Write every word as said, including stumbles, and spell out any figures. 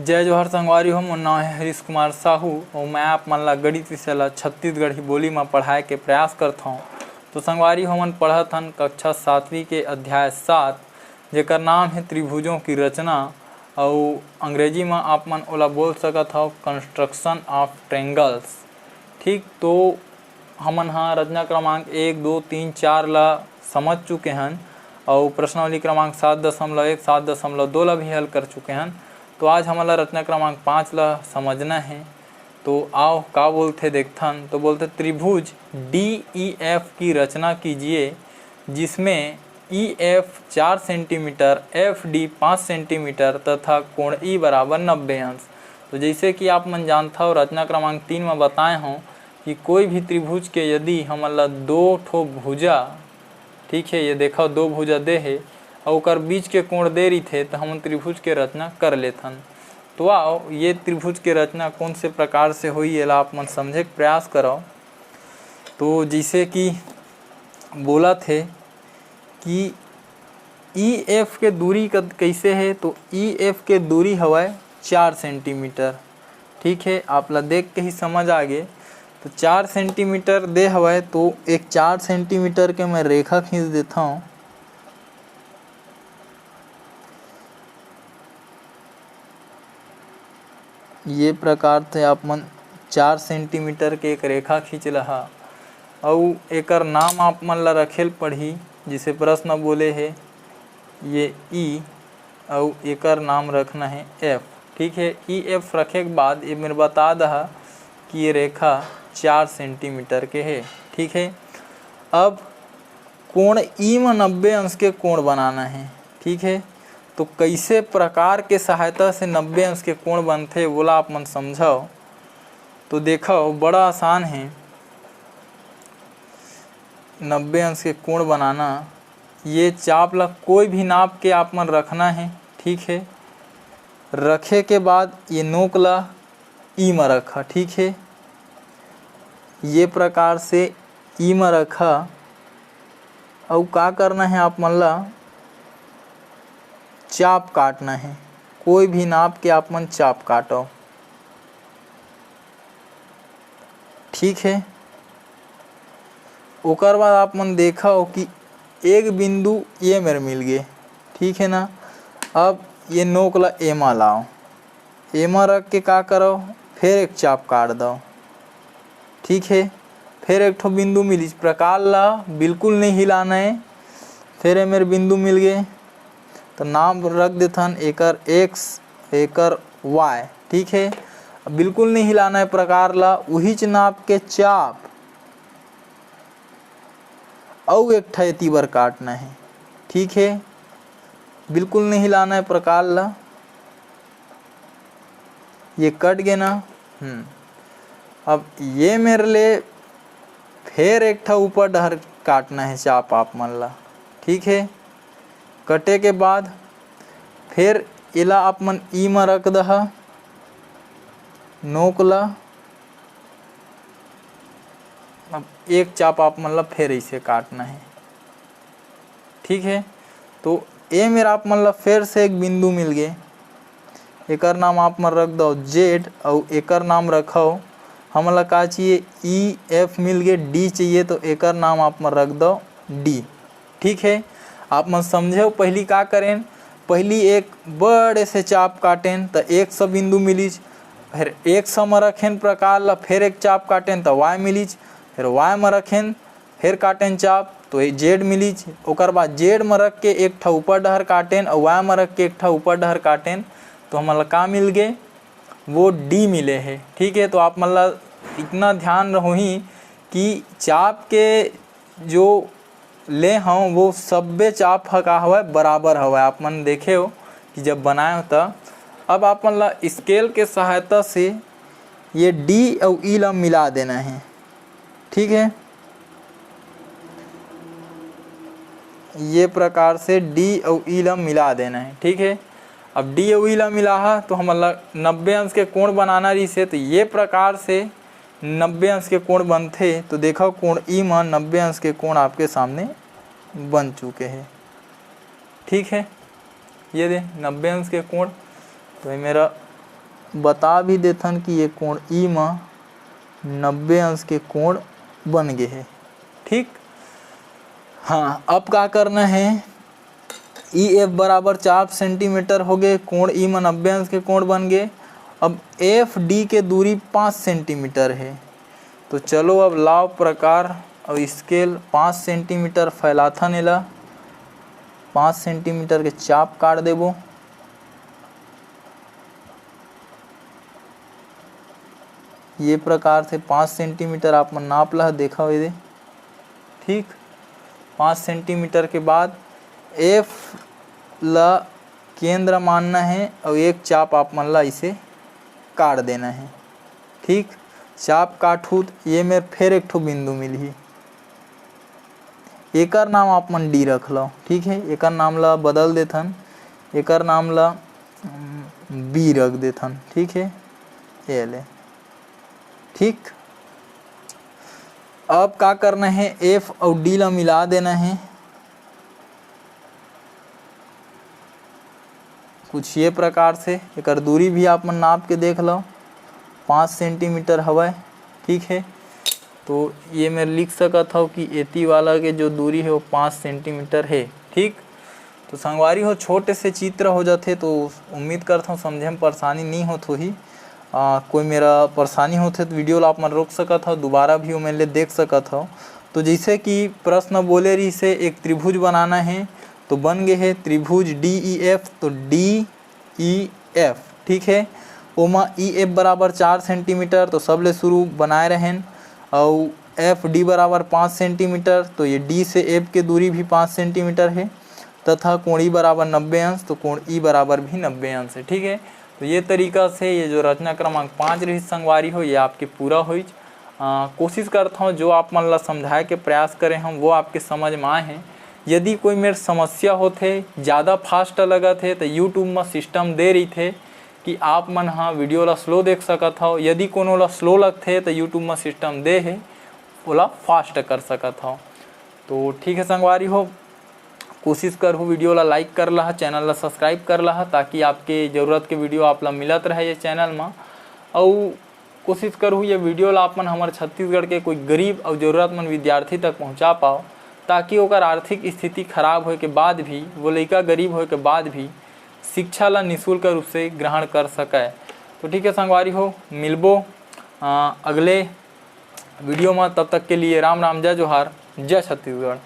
जय जोहार संगवारी हो, मोर नाव हे हरीश कुमार साहू अउ मैं आप मन ला गणित विषय ला छत्तीसगढ़ी बोली म पढ़ाए के प्रयास करथौं। तो संगवारी हो, हमन पढ़त हन कक्षा सातवीं के अध्याय सात, जेकर नाम हे त्रिभुजों की रचना, अउ अंग्रेजी म आप मन ओला बोल सकत हव Construction of Triangles। ठीक, तो हमन ह रचना क्रमांक एक, दो, तीन, चार ला समझ चुके हन अउ प्रश्नावली क्रमांक सात दशमलव एक, सात दशमलव दो ला भी हल कर चुके हन। तो आज हमन ला रचना क्रमांक पाँच ला समझना हे। तो आओ, का बोलथे देखथन। तो बोलथे, त्रिभुज D E F की रचना कीजिए, जिसमें E F चार सेंटीमीटर, F D पाँच सेंटीमीटर तथा कोण ई बराबर नब्बे अंश। तो जैसे कि आप मन जानथव, रचना क्रमांक तीन में बताए हों कि कोई भी त्रिभुज के यदि हमन ला दो ठो भुजा, ठीक है, ये देखो, दो भुजा दे हे अउ ओकर बीच के कोण दे रहिथे, तो हमन त्रिभुज के रचना कर लेथन। तो आओ, ये त्रिभुज के रचना कौन से प्रकार से होई, एला आप मन समझे के प्रयास करव। तो जैसे कि बोलत हे कि E F के दूरी कत-, कैसे हे, तो E F के दूरी हवय चार सेंटीमीटर। ठीक है, आप ला देख के ही समझ आ गे। तो चार सेंटीमीटर दे हवय, तो एक चार सेंटीमीटर के मैं रेखा खींच देथौं। ये प्रकार से आप मन चार सेंटीमीटर के एक रेखा खींच लहा, अउ एकर नाम आप मन ला रखेल पड़ही, जिसे प्रश्न बोले हे, ये E, अउ एकर नाम रखना है F। ठीक है, E F रखे के बाद ये मेर बता दहा कि ये रेखा चार सेंटीमीटर के है। ठीक है, अब कोण ई म नब्बे अंश के कोण बनाना है। ठीक है, तो कैसे प्रकार के सहायता से नब्बे अंश के कोण बनथे, वोला आप मन समझव। तो देखव, बड़ा आसान है नब्बे अंश के कोण बनाना। ये चाप ला कोई भी नाप के आप मन रखना है। ठीक है, रखे के बाद ये नोक ला ई म रखा। ठीक है, ये प्रकार से ई म रखा। अउ का करना है, आप मन ला चाप काटना है, कोई भी नाप के आप मन चाप काटव। ठीक है, ओकर बाद आप मन देखव कि एक बिंदु ये मेर मिल गे। ठीक है ना, अब ये नोक ला एमा लाओ, एमा रख के का करव, फेर एक चाप काट दव। ठीक है, फेर एक ठो बिंदु मिलिस, प्रकार ला बिल्कुल नहीं हिलाना है। फेर ए मेर बिंदु मिल गे, तो नाम रख देथन एकर X, एकर Y। ठीक है, अब बिल्कुल नहीं हिलाना है प्रकार ला, उहीच नाप के चाप अउ एक ठा एती बर काटना है। ठीक है, बिल्कुल नहीं हिलाना है प्रकार ला। ये कट गे ना। हम्म, अब ये मेर ले फेर एक ठा ऊपर डहर काटना है चाप आप मन ला। ठीक है, कटे के बाद फेर एला आप मन ई म रख दहा नोक ला। अब एक चाप आप मन ला फेर ऐसे काटना है। ठीक है, तो ए मेर आप मन ला फेर से एक बिंदु मिल गे, एकर नाम आप मन रख दव Z, अउ एकर नाम रखव, हमन ला का चाहिए, E F मिल गे, D चाहिए, तो एकर नाम आप मन रख दव D। ठीक है, आप मन समझे हो, पहली का करेन, पहली एक बड़े से चाप काटेन, त X बिंदु मिलिच, फिर X म रखेन प्रकार ला, फिर एक चाप काटेन, त Y मिलिच, फिर Y म रखेन, फिर काटेन चाप, तो ये Z मिलिच। ओकर बाद Z म रख के एक ठा ऊपर डहर काटेन, अउ Y म रख के एक ठा ऊपर डहर काटेन, तो हमन ला का मिल गे, वो D मिले हे। ठीक है, तो आप मन ला इतना ध्यान रहोही कि चाप के जो ले हव, वो सब्बे चाप ह का हवय, बराबर हवय। आप मन देखे हो कि जब बनाए हो त। अब आप मन ला स्केल के सहायता से ये D अउ E ला मिला देना है। ठीक है, ये प्रकार से D अउ E ला मिला देना है। ठीक है, अब D अउ E ला मिलाहा तो हमन ला नब्बे अंश के कोण बनाना रहिसे, तो ये प्रकार से नब्बे अंश के कोण बनथे। तो देखो, कोण ई म नब्बे अंश के कोण आपके सामने बन चुके हे। ठीक है, ये दे नब्बे अंश के कोण, तो ये मेरा बता भी देथन कि ये कोण ई म नब्बे अंश के कोण बन गे हे। ठीक, हाँ, अब का करना है, ई एफ बराबर चार सेंटीमीटर हो गए, कोण ई म नब्बे अंश के कोण बन गए। अब एफ डी के दूरी पाँच सेंटीमीटर है, तो चलो अब लाव प्रकार और स्केल पाँच सेंटीमीटर फैलाथन एला, पाँच सेंटीमीटर के चाप काट देबो। ये प्रकार से पाँच सेंटीमीटर आप मन नाप ला, देखा हुए दे। ठीक, पाँच सेंटीमीटर के बाद एफ ला केंद्र मानना है और एक चाप आप मन ला इसे काट देना है। ठीक, चाप काटहू त ये मेर फिर एक ठो बिंदु मिलही, एकर नाम आप मन डी रख लो। ठीक है, एकर नाम ला बदल देथन, एकर नाम ला बी रख देथन। ठीक है, ये ले। ठीक, अब का करना है, एफ और डी ला मिला देना है कुछ ये प्रकार से। एकर दूरी भी आप मन नाप के देख लो, पाँच सेंटीमीटर हवय। ठीक है, तो ये मैं लिख सकत हव कि एती वाला के जो दूरी है वो पाँच सेंटीमीटर है। ठीक, तो संगवारी हो, छोटे से चित्र हो जाथे, तो उम्मीद करथव समझे में परेशानी नहीं होत होही। आ, कोई मेरा परेशानी होथे तो वीडियो ला आप मन रोक सकत हव, दोबारा भी ओमेन ले देख सकत हव। तो जैसे कि प्रश्न बोले रहिसे, एक त्रिभुज बनाना है, तो बन गए है त्रिभुज डी ई एफ। तो डी ई एफ, ठीक है, ओमा ई एफ बराबर चार सेंटीमीटर, तो सबले शुरू बनाए रहेन, अउ एफ डी बराबर पाँच सेंटीमीटर, तो ये डी से एफ के दूरी भी पाँच सेंटीमीटर है, तथा कोण ई बराबर नब्बे अंश, तो कोण ई बराबर भी नब्बे अंश है। ठीक है, तो ये तरीका से ये जो रचना क्रमांक पाँच रहिस संगवारी हो, ये आपके पूरा होइच। आ, कोशिश करत हव जो आप मन ला समझाए के प्रयास करे हव वो आपके समझ में आए हैं। यदि कोई मेर समस्या होथे, ज़्यादा फास्ट लगत हे, तो यूट्यूब में सिस्टम दे रहिथे कि आप मन हा वीडियो ला स्लो देख सकत हव। यदि कोनो ला स्लो लगथे तो यूट्यूब में सिस्टम दे हे, ओला फास्ट कर सकत हव। तो ठीक है संगवारी हो, कोशिश करहू वीडियो ला लाइक कर लहा, चैनल ला सब्सक्राइब कर लहा, ताकि आपके ज़रूरत के वीडियो आप ला मिलत रहे ये चैनल में। अउ कोशिश करहू ये वीडियो ला आप मन हमर छत्तीसगढ़ के कोई गरीब अउ जरूरतमंद विद्यार्थी तक पहुंचा पाओ, ताकि ओकर आर्थिक स्थिति खराब होए के बाद भी, वो लइका गरीब होए के बाद भी शिक्षा ला निःशुल्क रूप से ग्रहण कर सके। तो ठीक है संगवारी हो, मिलबो, अ, अगले वीडियो में। तब तक के लिए राम राम, जय जोहार, जय छत्तीसगढ़।